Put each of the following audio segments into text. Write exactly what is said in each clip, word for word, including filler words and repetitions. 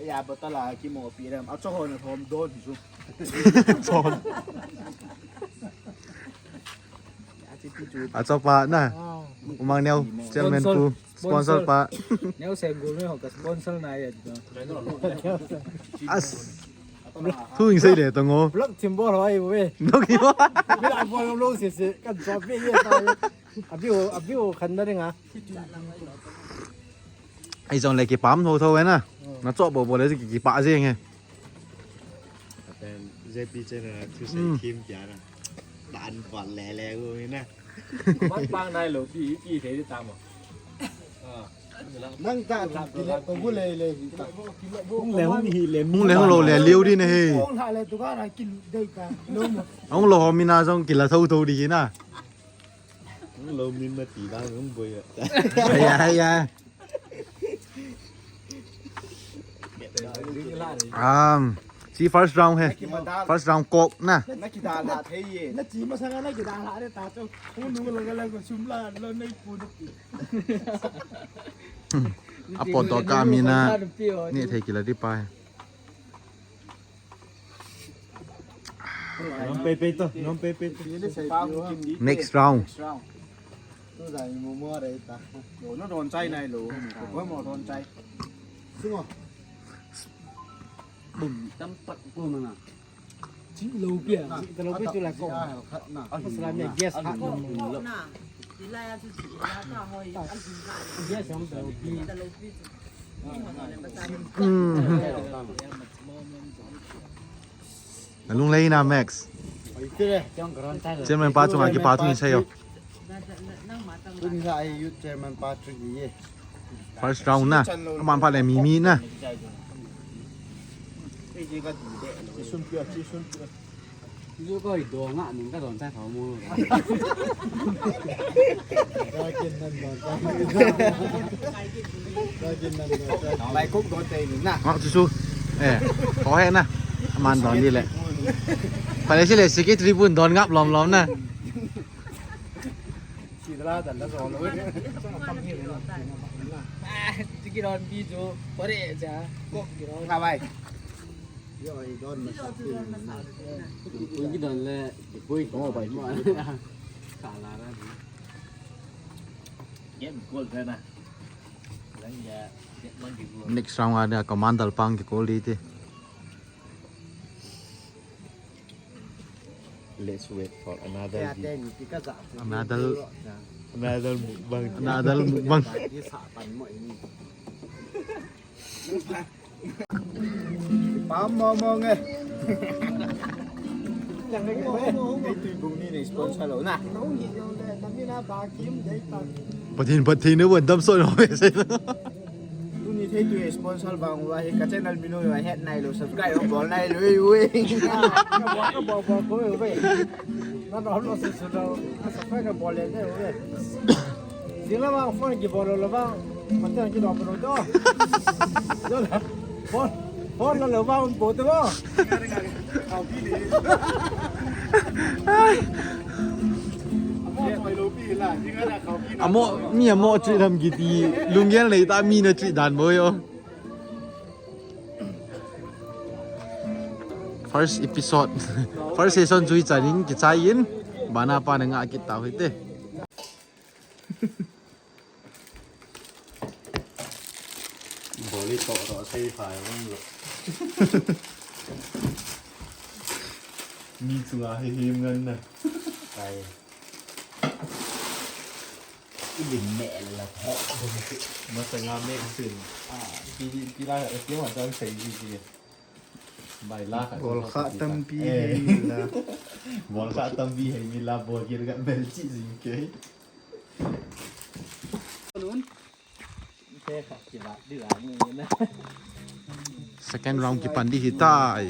Ya, bottle a kimopi ram. Acho ho na thom don hi chu. Chon. Acho pa na. Umang Neo, chairman pu, sponsor pa. Neo sem gol me ho ka sponsor na ya. As. Thu ing sei le to ngo. Block thim bol hoi ve. Block thim bol. Mila bol lo se se kan so pe ye ta. Abi o, abi o khan na ringa. Ei jong le kipah tho tho e na. Na cho bo bo le ki, kipah jeng e. Apen J P channel thusei thim pia na. Dan pon le le u na. Bang bang nai lo pi pi thei di tam o. Nang ta ki le ko bu le le hi ta. Hung le hung hi le. Hung le hung lo le liu di na he. Hung ha le tu ka na ki lu dei ta. Lo mo. Hung lo ho mi na jong kila tho tho di na. Lo min ma ti dang um boi a. Aya, aya. Um, si first round he. First round kok na. Na kidal ha thei ye. Na chi masang na kidal ha de ta chu. Hung nu la la ko sum la lo nei pu de pi. Apon to ka mi na. Ni thei kila di pa he. Nom pe pe to, nom pe pe to. Next round. Next round. Tu dai mo mo re ta. Lo no don chai nai lo. Ko mo don chai. Sungo. Bum tam tak ko mana. Chi lo pia, chi lo pia tu la ko. Aslam ya gas ha. Na. Ila ya tu chi la ta hoi. Gas ham lo pi. Ta lo pi. Nalung lei na Max. Chairman pa chunga kipa thu ni sei o. Tuni la ai youth chairman pa thu ni ye. First round na. Aman pa le mi mi na. Chisun pia, chisun pia. Lu ko i do nga nung ka don chai tho mo. Ka kin nan don chai. Ka kin nan don chai. Lai kok don chai ni na. Ngak chu chu. Eh, ko he na. Man don di le. Pale si le secretary bun don ngap lom lom na. Si dala dan da so lo. Ti ki don bi chu. Ko re cha. Kok ki don. Ka bai. Yo, i don masat. Pui ki don le, pui. Oh, bai. Ka la ra. Game goal thei na. Lang ya, man ki goal. Next round a dia commander pang ki goal di te. Let's wait for another. Ya, video. Ten, tika za. Another. Another mukbang. Another mukbang. Sa pan mo ini. Pam mo mo nge. Ei tui bung ni nei sponsor lo na. Pathen, Pathen ne wan dam so no. Tuni thei tui sponsor bang wa he ka channel mi no wa het nai lo subscribe bol nai lo we. Ka bol ka bol bol ko we. Na no lo su su lo. Subscribe bol le we. Sila ba phone ki bol lo ba. Mata ki do bol do. Phone, phone lo lo ba un bol do. Amo, mi amo treat ham kiti. Lunggel nei ta mi na treat dan boi o. First episode. First season chui chanin kichai in. Bana pa na nga kit tau hite. Boli to to sei phai um lo. Mi chunga hi him ngan na. Kai. I lim me la tho. Masanga me sin. Ah, pi pi la, pi ma dang sei ji ji. Bai la kha. Bol kha tampi hei la. Bol kha tampi hei mi la bol kir ka bel chi jing ke. Second round kipan di hitai.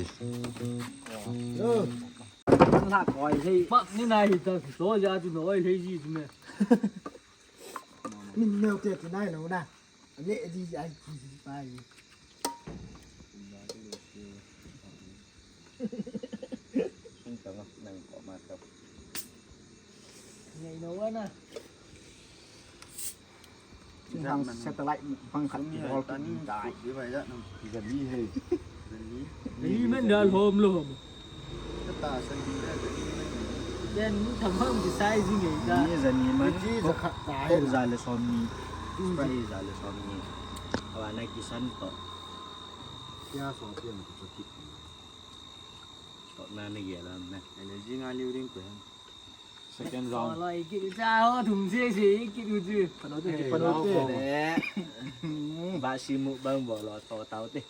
La koi hei. Pak ni na hita so ja tu noi hei ji tu me. Min neo te ti nai lo na. Ne di ai ti pai. Ngai no wa na. Thang satellite mukbang khat kibol kit tai. Zali he. Zali man dal hom lo hom. Kata san ding le zali man. Then mu tham ham ki size nge ka. Ni zani man. Ko khat tai. Ko za le som ni. Sprite za le som ni. Awa na kisan to. Kya so pian ko so kit. To na ne ye la na. Energy nga liu ding ko. Second round. Loi kit u cha ho thum se se kit u chu. Pano te, pano te. Ba si mukbang bol lo to tao te.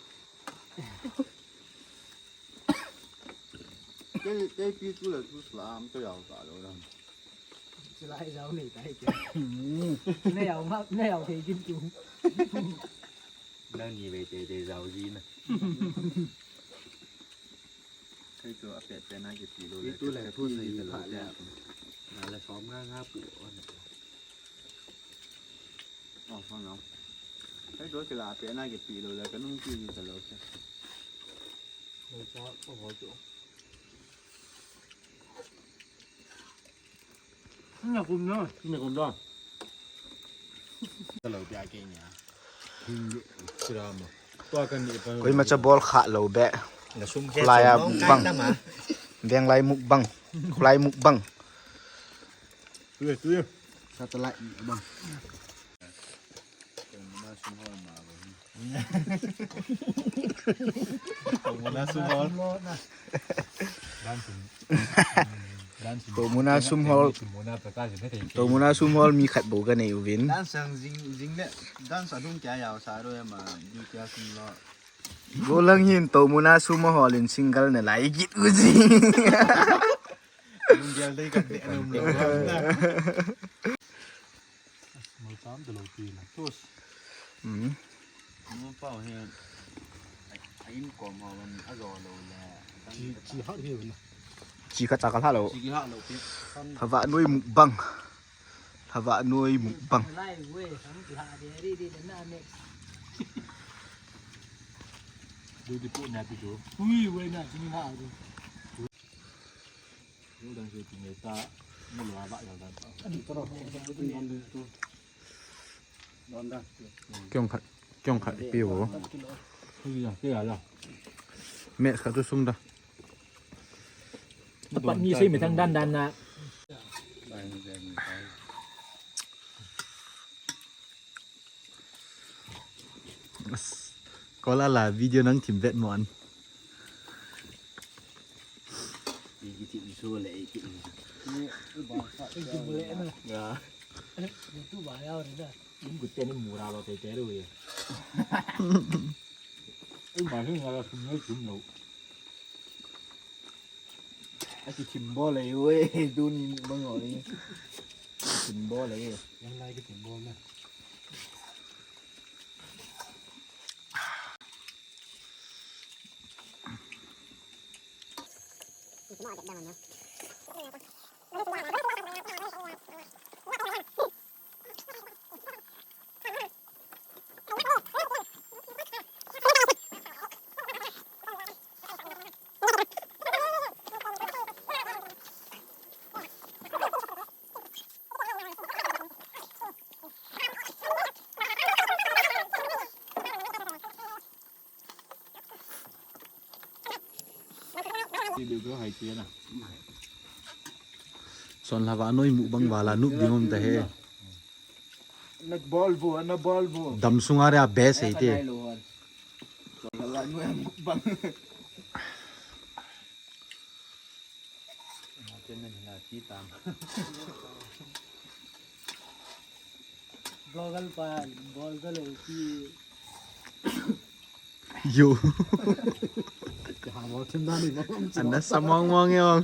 Te, te pi tu le tu slam to yao ta lo dang. Silai zao nei tai ke. Nei yao ma, nei yao ke kin tu. Nang ni ve te te zao ji na. Kei tu a pet pet na kipi lo le. Kipi tu le tu se ta lo le. Na le som nga nga pu o na. O, som no. Kei tu kila a pet na kipi lo le, ka nung ki ki ta lo se. Lo sa ko ho tu. Ina kum no. Ina kum no. Koi macha bol kha lo be. Khulai a mukbang. Veng lai mukbang. Khulai mukbang. Tuye, tuye. Satellite mukbang. Tomuna sumol. Tomuna sumol. Tomuna sumol mi khat bou kanei uvin. Dance sang jing jing le dance adung kya yao sa ro ya ma du kya sum lo. Golang hin tomuna sumol in single na lai kit uji. Mundial dei kan de anum lo. Mo tam de lo pi na. Tos. Hmm. Mo pau he. Ai in ko mo wan a zo lo le. Chi chi ha he na. Chi kha cha kha lo. Chi ha lo pi. Phava noi mukbang. Phava noi mukbang. Lai we, ham ki ha de ri de na ne. Du di pu na pi du. Ui we na chi ha du. Kyong khat, kyong khat pi vo. Met khat tu sung da. Apat ni sei mi thang dan dan na. As, ko la la video nang thim vet mo an. Iki thim so le iki. Iki mo le na. Ya. Itu ba ya re na. Lim ku te ni mura lo te te ru ye. Ai ma hin la sum ne sum lo. Aki thim bol le we, duni bang o ni. Thim bol le. Yang lai ki thim bol na. Son lhava noi mukbang vala nup ding um ta he. Na bol vo, na bol vo. Dam sunga ria best he te. Son lhava noi mukbang. Vlogger pa, vlogger lo ki. Yo. Ana samong mong yong.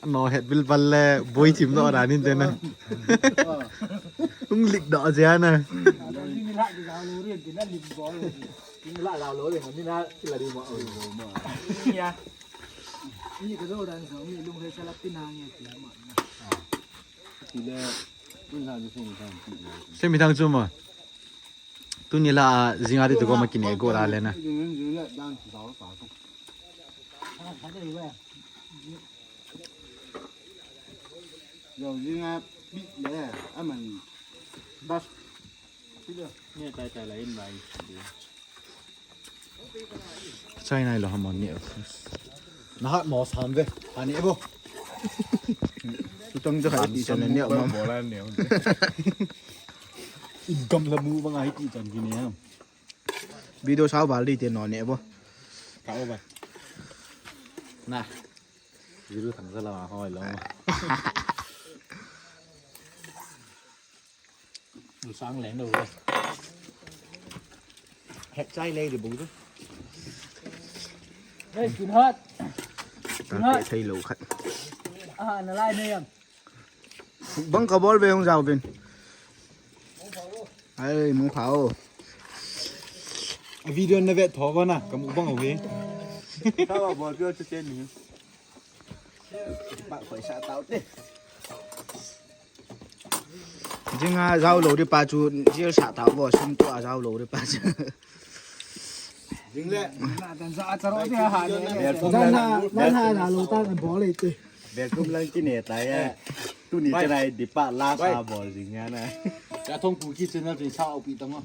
Ano het bil bal le boi thim no da nin te na. Ung lik do je na. Ni la la lo re ni na ki la ri ma. Ya. Ni ka zo dan so ni lung he sa la pin ha nge ti ma. Ti le pin ha ni sing dan ti. Semi dang chu ma. Tuni la, zinga di tu ko ma kine go la le na. Yo, zinga pi le, aman bas Chai nai lo ham ne. Na hat mo sam ve. Ani e bo. Tutong jo hai ti chan ne mo. Bola ne. Gam la mu bang ai ti chan ki ne. Video sao bal di te no ne bo. Ka o ba. Na. Video thang sa la hoi lo. Sang leng lo. Het chai le di bu. Hey, kin hat. Tan pe thei lo khat. Ah, na lai ne yam. Bang ka bol ve hung jao vin. Ai, mu phao. A video na vet tho ba na, ka mu bang o ve. Ka ba bol pio chu chen ni. Ba khoi sa tao te. Jing a jao lo di pa chu, jil sa tao bo, sum tu a jao lo di pa chu. Jing le. Na dan sa a charo de ha le. Dan ha, dan ha na lo ta na bol le te. Belkum lang kine ta ya. Tu ni chai di pa la sa bol jing ya na. Ya thong ku ki channel pin sa o pi ta mo.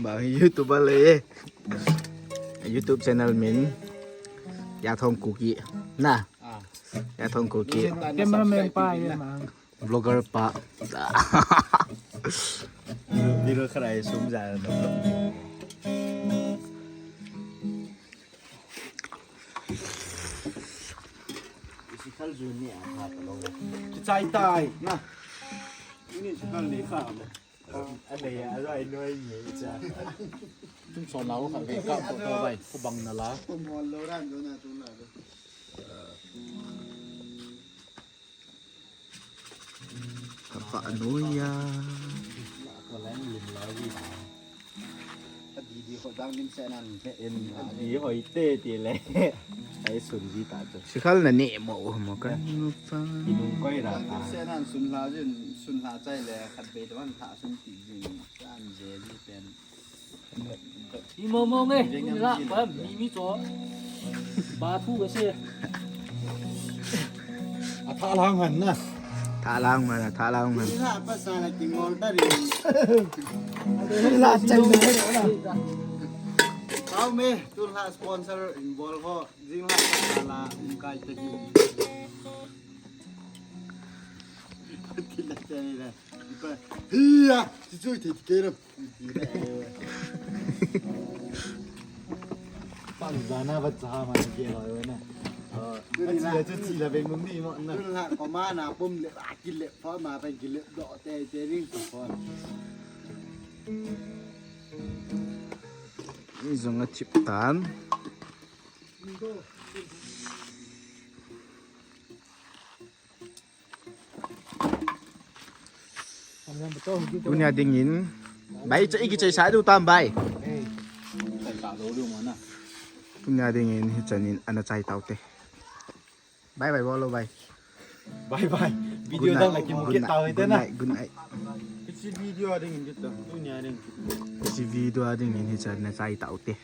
Ba YouTube le. YouTube channel min. Ya thong ku ki. Na. Ah. Ya thong ku ki. Cameraman pa ye ma. Vlogger pa. Video kharai sum ja na vlog. Isi khal jun ni a kha ta lo. Ki chai tai na. Ni si khal ni kha. A le ya, a le noi ni cha. Tum so lau kha ve ka ko to bai. Ko bang na la. Ko mo lo ran do na tu na do. Ka pa noi ya. Di di ho dang lim se nan. Di hoi te ti le. Ai sun di ta tu. Si khal na ne mo mo kan. Inung koi ra ta. Se nan sun la jin, sun la chai le khat be to an tha sun ti jin. Kan je ji pen. Imo mo nge, tuni la, pa, mi, mi cho. Ba thu ka se. A tha lang han na. Tha lang man, tha lang man. Tuni la, pa sa la ki ngol ta ri. Tuni la, chai na. Tao me, tuni la sponsor involve ho. Jing la, pa sa la, um kai ta ki. Tuni la, chai na. Pa, hiya, si chui te ke ro. Pang jana ba cha ma ke lo yo na. Tuni la chu chi la beng mum ni mo na. Tuni la ko ma na pum le ba ki le pho ma ba ki le do te te ring ko pho. Ni jong a chip tan. Tunia dingin. Bai, cha iki chai sa du tam bai. Tunia dingin, hi chanin, ana chai tau te. Bye bye, bolo bye. Bye bye. Video dang lagi mukit tau ite na. Good night, good night. Kichi video dingin kita. Tunia ding. Kichi video dingin, hi chanin, ana chai tau te.